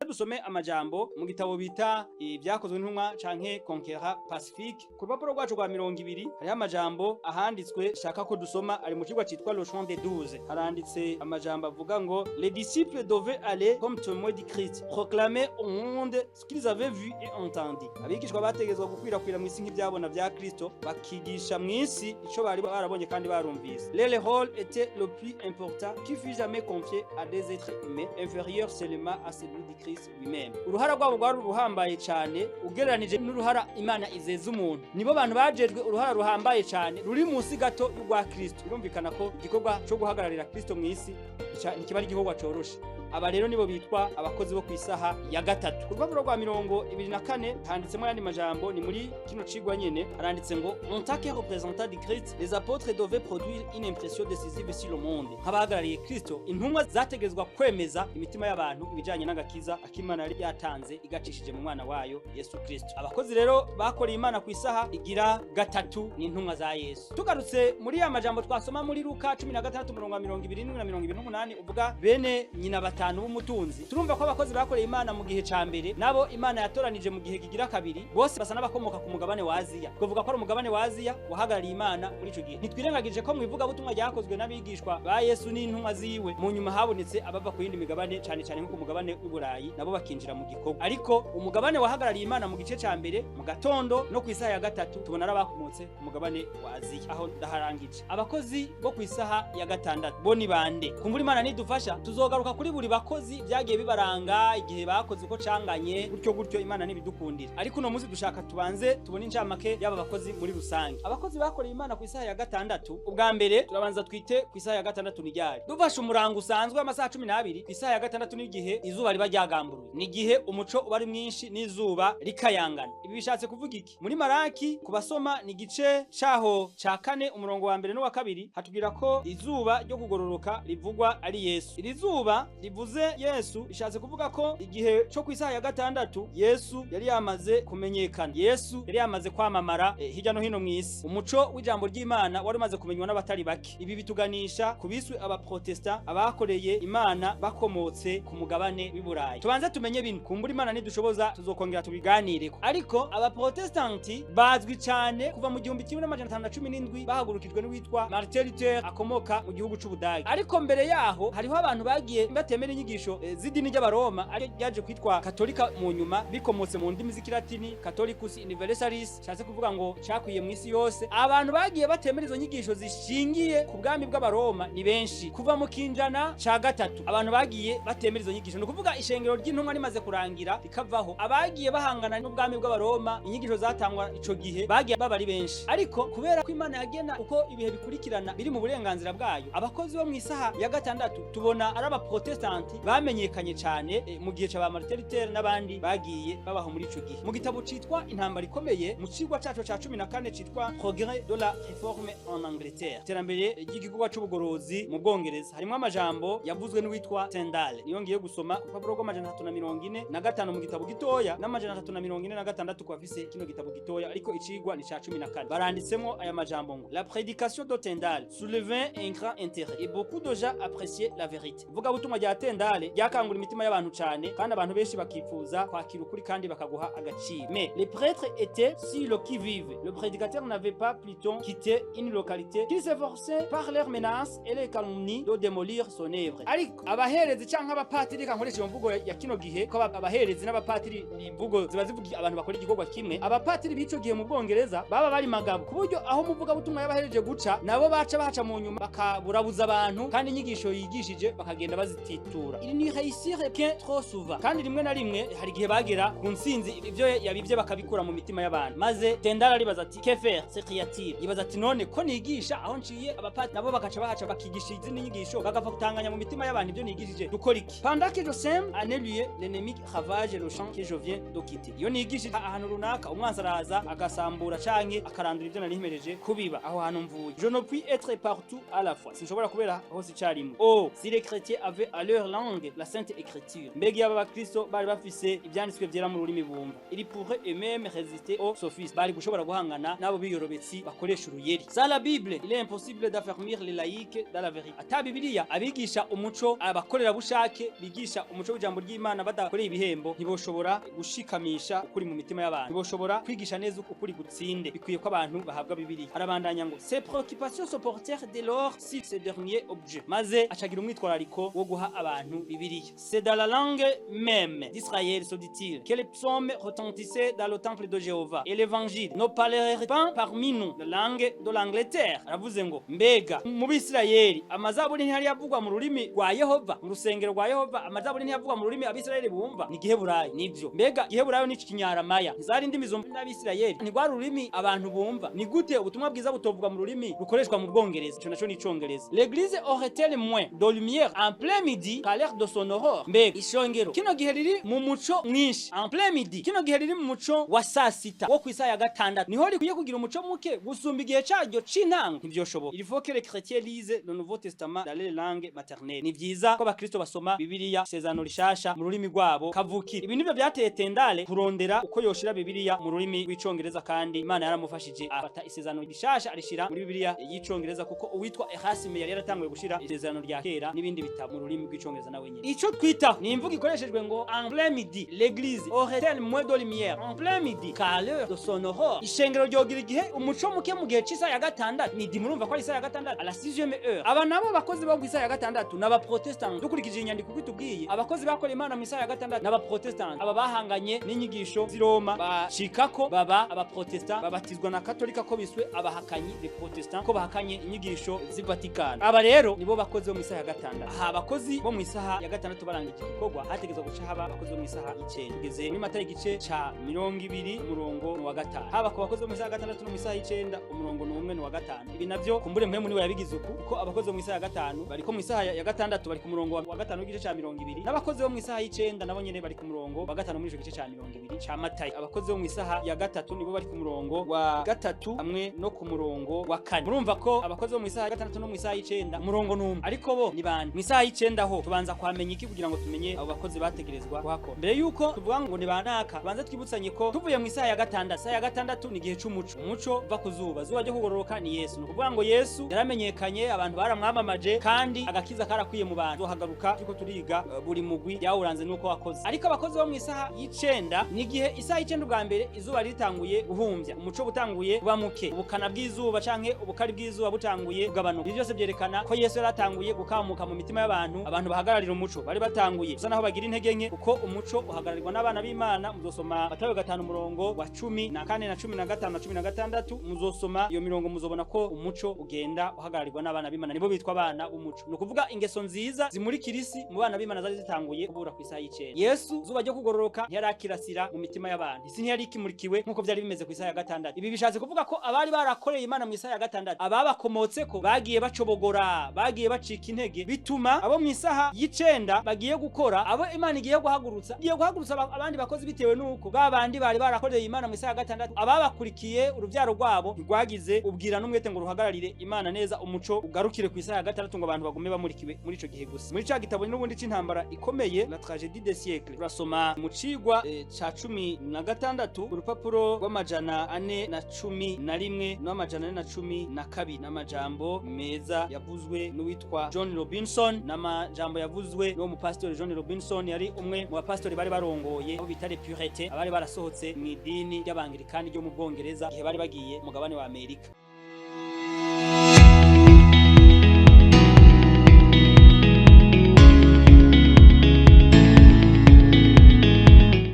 Dusome amajambo mu gitabo bita Ibyakozwe n'Intumwa canke Conquérant Pacifique. Ku rupapuro rwacu rwa 20 hariho amajambo ahanditswe shaka ko dusoma, ari mu cigwa citwa Le Choix des Douze. Haranditse amajambo avuga ngo: "Les disciples devaient aller comme témoins du Christ, proclamer au monde ce qu'ils avaient vu et entendu." Abigishwa bategezwa gukwirakwira mw'isi nk'ivyabona vya Kristo, bakigisha mw'isi ico bari barabonye kandi barumvise. "Leur rôle était le plus important qui fut jamais confié à des êtres humains, inférieur seulement à celui du Christ lui-même." Uruhara rwabo rwari ruhambaye cyane ugereranije n'uruhara Imana izeza umuntu. Nibo bantu bajejwe uruhara ruhambaye cyane, ruri munsi gato y'urwa Kristo. Birumvikana ko igikorwa cyo guhagararira Kristo mw'isi ntikiba ari igikorwa coroshe. Aba rero nibo bitwa abakozi bo ku isaha ya gatatu. Ku rupapuro rwa 24 handitsemo ayandi majambo, ni muri kino cigwa nyene. Haranditse ngo: "En tant que représentant du Christ, les apôtres devaient produire une impression décisive sur le monde." Nk'abahagarariye Kristo, intumwa zategerezwa kwemeza imitima y'abantu ibijanye n'agakiza akimana yari yatanze igacishije mu mwana wayo Yesu Kristo. Abakozi rero bakoreye Imana ku isaha igira gatatu ni intumwa za Yesu. Tugarutse muri ya majambo twasoma muri Luka 16 umurongo wa 27 na 28, uvuga bene nyina batanu b'umutunzi, turumva ko abakozi bakoreye Imana mu gihe ca mbere nabo Imana yatoranije mu gihe kigira kabiri bose basa n'abakomoka ku mugabane wa Aziya. Twavuga ko ari umugabane wa Aziya wahagarariye Imana muri ico gihe. Ntitwirengagije ko mu ivugabutumwa ryakozwe n'abigishwa ba Yesu n'intumwa ziwe, mu nyuma habonetse abava ku yindi migabane, cane cane nko ku mugabane w'Uburayi, nabo bakinjira mu gikorwa. Ariko umugabane wahagarariye Imana mu gice ca mbere, mu gatondo no ku isaha ya gatatu, tubona ari abakomotse ku mugabane wa Aziya. Aho ndaharangije. Abakozi bo ku isaha ya gatandatu bo ni bande? Kumbura Imana nidufasha tuzogaruka kuri buri bakozi, byagiye bibaranga, igihe bakoze, uko canganye, gutyo gutyo, Imana ntibidukundira. Ariko uno munsi dushaka tubanze tubone incamake y'aba bakozi muri rusange. Abakozi bakoreye Imana ku isaha ya gatandatu, ubwa mbere turabanza twite ku isaha ya gatandatu ni ryari. Dufashe umurango usanzwe w'amasaha 12, ku isaha ya gatandatu n'igihe izuba riba ryagamburuye, n'igihe umuco uba ari mwinshi n'izuba rikayangana. Ibi bishatse kuvuga iki? Muri Maraki, ku basoma, ni igice caho ca kane, umurongo wa mbere n'uwa kabiri, hatubwira ko izuba ryo kugororoka rivugwa ari Yesu. Iri zuba rivuze Yesu bishatse kuvuga ko igihe cyo ku isaha ya gatandatu Yesu yari yamaze kumenyekana, Yesu yari yamaze kwamamara hirya no hino mw'isi. Umuco w'ijambo ry'Imana wari umaze kumenywa n'abatari bake. Ibi bituganisha ku biswe Abaprotesta, abakoreye Imana bakomotse ku mugabane w'i Burayi. Tubanze tumenye bino, kumbura Imana nidushoboza tuzokongera tubiganireko. Ariko Abaprotestanti bazwi cyane kuva mu 1517, bahagurukijwe n'uwitwa Martin Luther akomoka mu gihugu c'Ubudagi. Ariko mbere yaho hariho abantu bagiye batemera inyigisho z'idini ry'Abaroma, ari ryaje kwitwa Katolika mu nyuma, bikomotse mu ndimi z'Ikilatini Catholicus Universalis, shatse kuvuga ngo cakwiye mu isi yose. Abantu bagiye batemera izo nyigisho zishingiye ku bwami bw'Abaroma ni benshi kuva mu kinjana ca gatatu. Abantu bagiye batemera izo nyigisho, ni ukuvuga ishengero ry'intumwa rimaze kurangira rikavaho, abagiye bahangana n'ubwami bw'Abaroma, inyigisho zatangwa ico gihe, bagiye baba ari benshi. Ariko kubera ko Imana yagena uko ibihe bikurikirana, biri mu burenganzira bwayo, abakozi bo mu isaha ya gatandatu tubona ari Abaprotestanti bamenyekanye cyane mu gihe ca ba Martin Luther n'abandi bagiye babaho muri ico gihe. Mu gitabo citwa Intambara Ikomeye, mu cigwa caco ca 14 citwa Progrès de la Réforme en Angleterre, iterambere ry'igikorwa c'ubugorozi mu Bwongereza, harimwo amajambo yavuzwe n'uwitwa Tyndale. Niyo ngiye gusoma ku rupapuro rw'amajana 345 mu gitabo gitoya n'346 ku bafise kino gitabo gitoya, ariko icigwa ni ca 14. Baranditsemo aya majambo ngo: "La prédication de Tyndale soulevait un grand intérêt et beaucoup de gens appréciaient la vérité." Ivugabutumwa rya Tyndale ryakangura imitima y'abantu cyane, kandi abantu benshi bakifuza kwakira ukuri kandi bakaguha agaciro. "Mais les prêtres étaient sur le qui-vive. Le prédicateur n'avait pas plutôt quitté une localité qu'ils s'efforçaient par leurs menaces et les calomnies de démolir son œuvre." Ariko abaherezi canke abapatiri, reka nkoresha iyo mvugo ya kino gihe, ko abaherezi n'abapatiri ni imvugo ziba zivuga abantu bakora igikorwa kimwe, abapatiri b'ico gihe mu Bwongereza baba bari magabo, ku buryo aho umuvugabutumwa yabahereje guca, nabo baca bahaca mu nyuma bakaburabuza abantu, kandi inyigisho yigishije bakagenda bazititura. Ils n'y réussirent bien trop souvent. Kandi rimwe na rimwe hari igihe bagera ku ntsinzi, ivyo yabivye bakabikura mu mitima y'abantu. Maze Tyndale aribaza ati: "Que faire?" s'écria-t-il. Yibaza ati: "None ko nigisha aho nciye, abapatiri nabo bakaca bahaca bakigisha izindi nyigisho, bagapfa gutanganya mu mitima y'abantu ibyo nigishije, dukora iki? Pendant que je sème en un lieu, l'ennemi ravage le champ que je viens de quitter." Iyo nigishije ahantu runaka, umwanzi araza agasambura canke akarandura ivyo nari ntemereje kubiba aho hantu mvuye. Je ne puis être partout à la fois. Sinshobora kubera hose icarimwe. Oh, si les chrétiens avaient à leur leur langue la Sainte Écriture. Mbega iyo abakristo bari bafise ivyanditswe vyera mu rurimi bumva, ils pourraient eux-mêmes résister aux sophistes, bari gushobora guhangana n'abo biyorobetsi bakoresha uruyeri. Sans la Bible, il est impossible d'affermir les laïcs dans la vérité. Ata Bibiliya, abigisha umuco, abakorerabushake bigisha umuco w'ijambo ry'Imana badakoreye ibihembo, ntiboshobora gushikamisha ukuri mu mitima y'abantu, ntiboshobora kwigisha neza ukuri gutsinde. Bikwiye ko abantu bahabwa Bibiliya. Arabandanya ngo: "Ses préoccupations se portèrent dès lors sur ce dernier objet." Maze acagira umwitwarariko wo guha abantu Bibiliya. "C'est dans la langue même d'Israël, se dit-il, que les psaumes retentissaient dans le temple de Jéhovah, et l'évangile ne parlerait pas parmi nous la langue de l'Angleterre?" Aravuze ngo: mbega mu Bisirayeli amazaburi ntiyari yavugwa mu rurimi rwa Yehova, mu rusengero rwa Yehova? Amazaburi ntiyavugwa mu rurimi Abisirayeli bumva? Ni Igiheburayo, nivyo. Mbega Igiheburayo ni Ikinyaramaya, ntizari indimi zumva n'Abisirayeli? Ntigwari ururimi abantu bumva? Ni gute ubutumwa bwiza butovugwa mu rurimi rukoreshwa mu Bwongereza? Ico naco ni Icongereza. "L'église aurait-elle moins de lumière en plein midi qu'à l'heure de son aurore?" Mbega ishengero kino gihe riri mu muco mwinshi, en plein midi, kino gihe riri mu muco wa saa sita wo kw'isaha ya gatandatu, niho rikwiye kugira umuco muke gusumba igihe caryo c'intango? Ntivyoshoboka. Il faut que les chrétiens lisent le Nouveau Testament dans les langues maternelles. Ni vyiza ko abakristo basoma Bibiliya, Isezerano Rishasha, mu rurimi rwabo kavukire. Ibi nivyo vyateye Tyndale kurondera uko yoshira Bibiliya mu rurimi rw'Icongereza, kandi Imana yaramufashije, afata Isezerano Rishasha arishira muri Bibiliya y'Icongereza, kuko uwitwa Erasme yari yaratanguye gushira Isezerano rya Kera n'ibindi bitabo mu rurimi rw'Icongereza nawe nyene. Ico twitaho ni imvugo ikoreshejwe ngo: "En plein midi, l'église aurait-elle moins de lumière en plein midi qu'à l'heure de son aurore?" Ishengero ryogira igihe umuco muke mu gihe c'isaha ya gatandatu, midi murumva ko ari isaha ya gatandatu, à la sixième heure. Aba nabo bakozi bo kw'isaha ya gatandatu n'Abaprotestant. Dukurikije inyandiko uko itubwiye, abakozi bakora Imana mu isaha ya gatandatu n'Abaprotestant. Aba bahanganye n'inyigisho z'i Roma, bashikako baba Abaprotestant, babatizwa na Katolika, ko biswe abahakanyi, les protestants, ko bahakanye inyigisho z'i Vatikani. Aba rero nibo bakozi bo mu isaha ya gatandatu. Aha abakozi bo mu isaha ya gatandatu barangije igikorwa, hategezwa guca haba abakozi bo mu isaha y'icenda. Tugeze muri Matayo igice ca 20, umurongo ni wa gatanu. Haba ku bakozi bo mu isaha ya gatandatu no mu isaha y'icenda, umurongo ni umwe, ni wa gatanu. Ibi navyo kumbure Mpwemu niwe yabigize uku, kuko abakozi bo mu isaha ya gatanu bariko mu isaha ya gatandatu bari ku murongo wa gatanu w'igice ca 20, n'abakozi bo mu isaha y'icenda nabo nyene bari ku murongo wa gatanu muri ico gice ca 20 ca Matayo. Abakozi bo mu isaha ya gatatu nibo bari ku murongo wa gatatu hamwe no ku murongo wa kane. Murumva ko abakozi bo mu isaha ya gatandatu no mu isaha y'icenda umurongo n'umwe, ariko bo ni bande? Mu isaha y'icenda ho tubanza kwamenya iki kugira ngo tumenye abo bakozi bategerezwa kuhakora? Mbere yuko tuvuga ngo ni banaka, tubanze twibutsanye ko tuvuye mu isaha ya gatandatu. Isaha ya gatandatu ni igihe c'umuco, umuco uva ku zuba, zuba ryo kugororoka ni Yesu. Ni ukuvuga ngo Yesu yaramenyekanye, abantu baramwamamaje, kandi agakiza karakwiye mu bantu. Tuzohagaruka turiko turiga buri mugwi yawuranze nuko wakoze. Ariko abakozi bo mu isaha y'icenda ni igihe isaha y'icenda ubwa mbere izuba ritanguye guhumvya, umuco butanguye kuba muke, ubukana bw'izuba canke ubukari bw'izuba butanguye kugabanuka. Ivyo byose byerekana ko Yesu yaratanguye gukamuka mu mitima y'abantu. Abantu bahagararira umuco bari batanguye gusa naho bagira intege nke, kuko umuco uhagararirwa n'abana b'Imana. Muzosoma Matayo 5, umurongo wa 14 na 15 na 16. Muzosoma iyo mirongo, muzobona ko umuco ugenda uhagararirwa n'abana b'Imana, nibo bitwa abana b'umuco. Ni ukuvuga ingeso nziza zimurikira isi mu bana b'Imana zari zitanguye kubura ku isaha y'icenda. Yesu, zuba ryo kugororoka, ntiyarakirasira mu mitima y'abantu, isi ntiyari ikimurikiwe nk'uko byari bimeze ku isaha ya gatandatu. Ibi bishatse kuvuga ko abari barakoreye Imana mu isaha ya gatandatu, ababakomotseko bagiye bacobogora, bagiye bacika intege, bituma abo mu isaha y'icenda bagiye gukora, abo Imana igiye guhagurutsa abandi bakozi, bitewe n'uko ba bandi bari barakoreye Imana mu isaha ya gatandatu, ababakurikiye uruvyaro rwabo ntirwagize ubwira n'umwete ngo ruhagararire Imana neza, umuco ugarukire ku isaha ya gatandatu, ngo abantu bagume bamurikiwe muri ico gihe gusa. Muri ca gitabo n'ubundi c'intambara ikomeye, La tragédie des siècles, turasoma mu cigwa ca 16, urupapuro rw'amajana 411 n'amajana 412, n'amajambo meza yavuzwe n'uwitwa John Robinson, n'amajambo yavuzwe n'uwo mupasitori John Robinson, yari umwe mu bapasitori bari barongoye abo bita les puritains, abari barasohotse mu idini ry'Abangirikani ryo mu Bwongereza igihe bari bagiye mu mugabane wa Amerika.